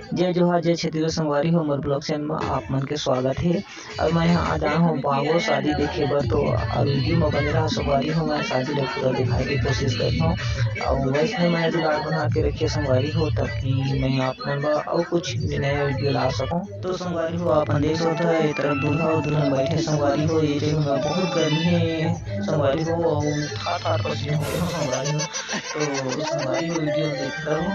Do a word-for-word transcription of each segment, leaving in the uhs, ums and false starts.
जय जोहार, जय छत्तीसगढ़ संगवारी हो, मोर vlog channel में आप मन के स्वागत हे। अब मैं यहाँ आ जाए हूँ बाबू शादी देखे बर, तो अब वीडियो में बने रहा संगवारी हो, मैं शादी ला पूरा दिखाए के कोशिश करता हूँ। और वैसे मैं जुगाड़ बना के रखे संगवारी हो, ताकि मैं आप मन बर और कुछ नया वीडियो ला सकूँ। तो संगवारी हो, आप मन देख सकते हो, एक तरफ दूल्हा और दुल्हन बैठे संगवारी हो, ये जगह में बहुत गर्मी है संगवारी हो, और थार थार पसीना हो गया संगवारी हो। तो संगवारी हो, वीडियो देख रहे हो।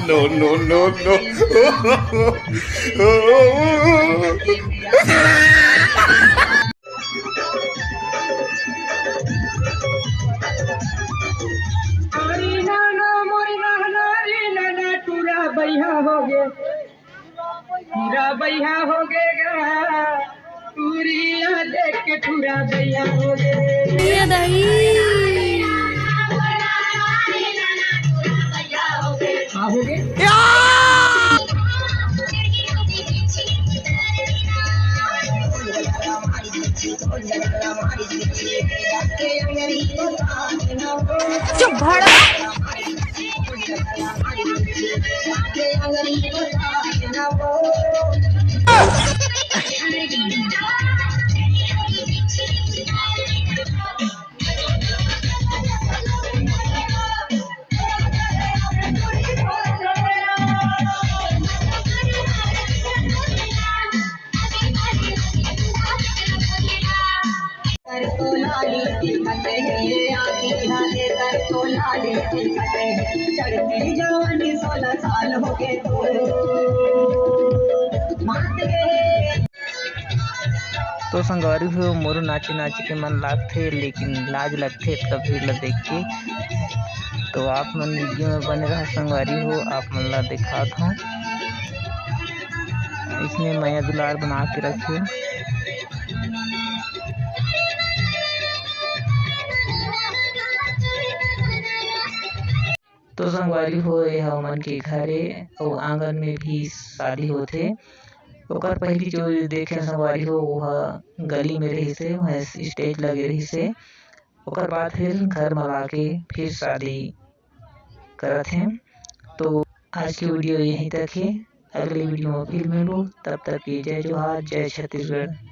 No, no, no, no। अरे नाना मोरे नाना रे नाना, टूरा बइहा हो गे, टूरा बइहा हो गे गा, टूरी ला देख के टूरा बइहा हो गे। ये दही। का हो गे? चुप भड़ा। तो संगवारी हो, मोरो नाचे नाचे के मन लागथे, लेकिन लाज लगथे इतना भीड़ ला देख के। तो आप मन वीडियो में बने रहा संगवारी हो, आप मन ला दिखात हूँ। इसने मया दुलार बना के रखे। तो संगवारी हो, ये हमन के घर ए, अउ आंगन में भी शादी होथे। ओकर पहली जो देखे संगवारी हो, वो ह गली में रहिस हे, वहाँ stage लगे रहिस हे। ओकर बाद फिर घर में आके फिर शादी करत हे। तो आज की वीडियो यहीं तक हे, अगले वीडियो में फिर मिलबो, तब तक के जय जोहार, जय छत्तीसगढ़।